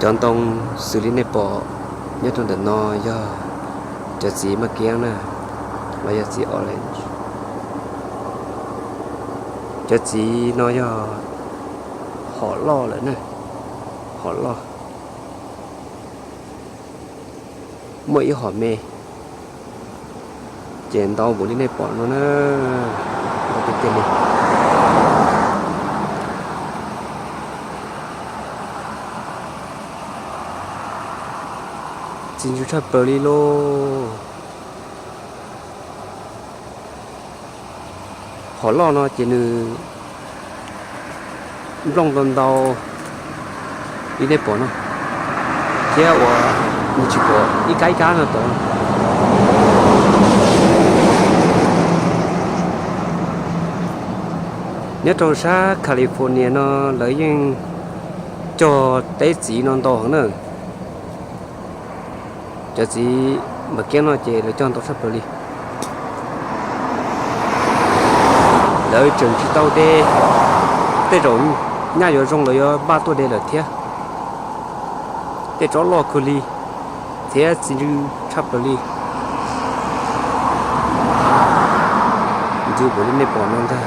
Cov ntoo xws li nej pom nyob rau ntawm no yog cov txiv maj kiab na, los yog txiv orange. Cov txiv no yog hom loj lawm na, hom loj. Muaj ib hom me, ces ntau npaum li nej pom no na, ntau tiag tiag li. Txiv ntsws tshaj plaws li lauj. Hom loj no ces nws nplooj ntau ntau li nej pom no, thiab uas nws tsis pom ib kab ib kab no tod. Nyob rau sab California no lawv yeej cog teb txiv no ntau heev na. Cov txiv maj kiab no ces lawv cog ntau tshaj plaws li. Lawv tseem tsis tau de, tej zaum nyaj yuav zoo lawv yuav npaj tuaj de lawm thiab. Tej tsob loj kawg li thiab txiv ntsws tshaj plaws li. Ntxim npaum li nej pom no ntag.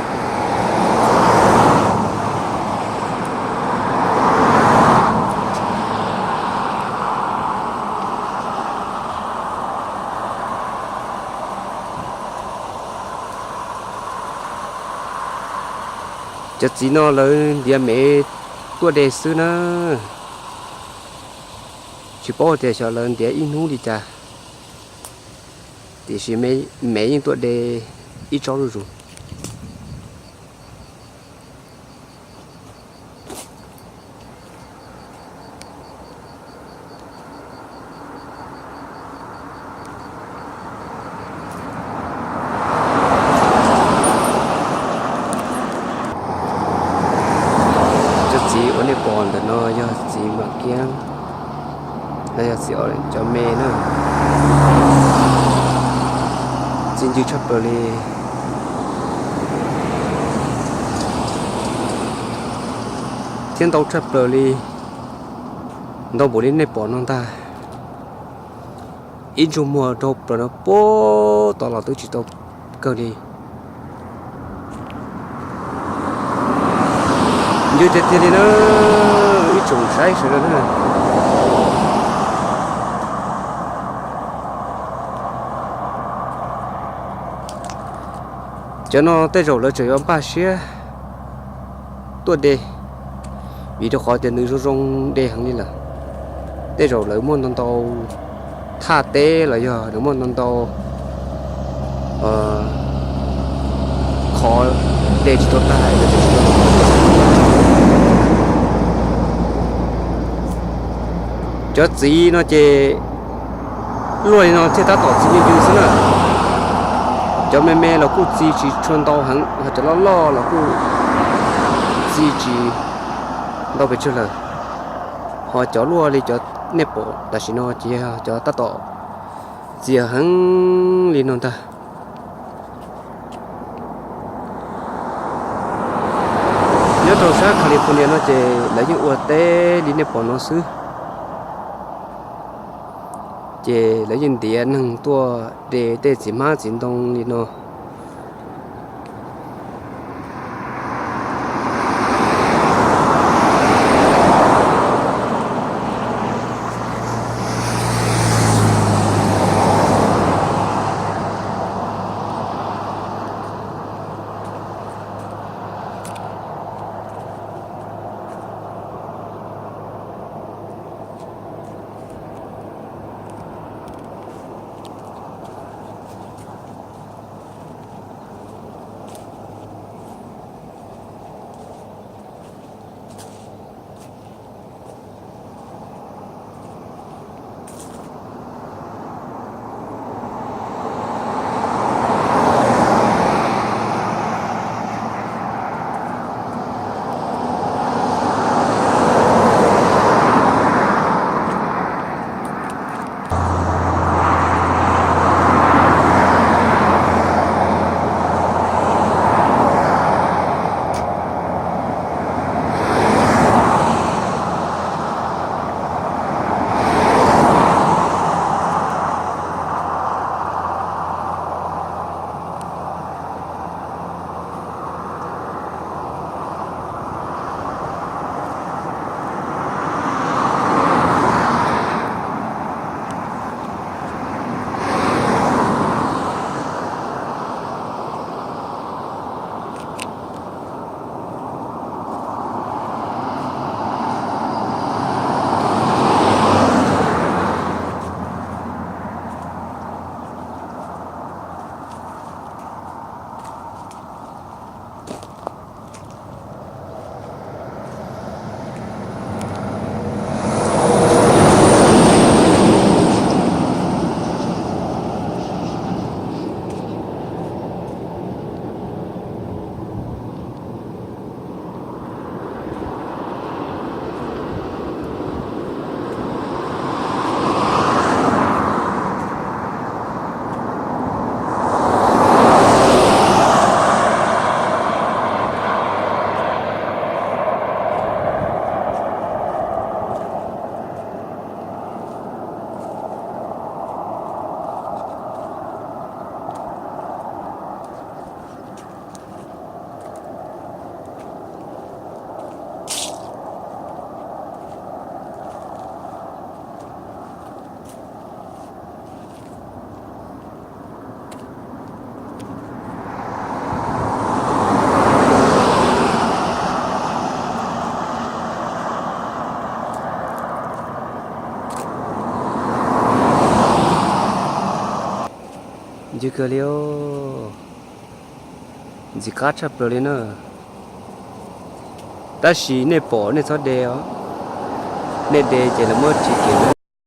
Cov txiv no lawv ntiav mev tuaj de xwb na. Tsis paub tias xyov lawv ntiav ib hnub li cas, tiam sis mev yeej tuaj de ib tsob zuj zus. Cov txiv uas nej pom ntawm no yog txiv maj kiab, los yog txiv o, cov me na. Txiv ntsws tshaj plaws li thiab ntau tshaj plaws li, ntau npaum li nej pom no ntag. Ib ntsug muag rau plaws no puag tod los twb tsis tau kawg li. Ncw tiag tiag li na, ib tsoom saib sawv daws na. Cov no tej zaum lawv tseem yuav npaj siab tuaj de, vim rau qhov tias nws zoo zoo de heev li lawm. Tej zaum lawv muaj ntau ntau thaj teb los yog lawv muaj ntau ntau qhov de tsis tau tag. Cov txiv no ces luaj li no thiaj tab tom txiv ncw ncw xwb na. Cov me me los kuj txiv tsis tshua ntau heev, ho cov loj loj los kuj txiv tsis ntau pes tsawg lawm. Ho cov luaj li cov nej pom tam sim no ces yog cov tab tom txiv heev li no ntag. Nyob rau sab California no ces lawv yeej ua teb li nej pom no xwb. Ces lawv yeej ntiav neeg tuaj de tej txiv hmab txiv ntoo li no. Ntxim kawg li os, ntxim qab tshaj plaws li na. Tab sis nej pom nej txhob de os, nej de ces lawv muab tsis kev na.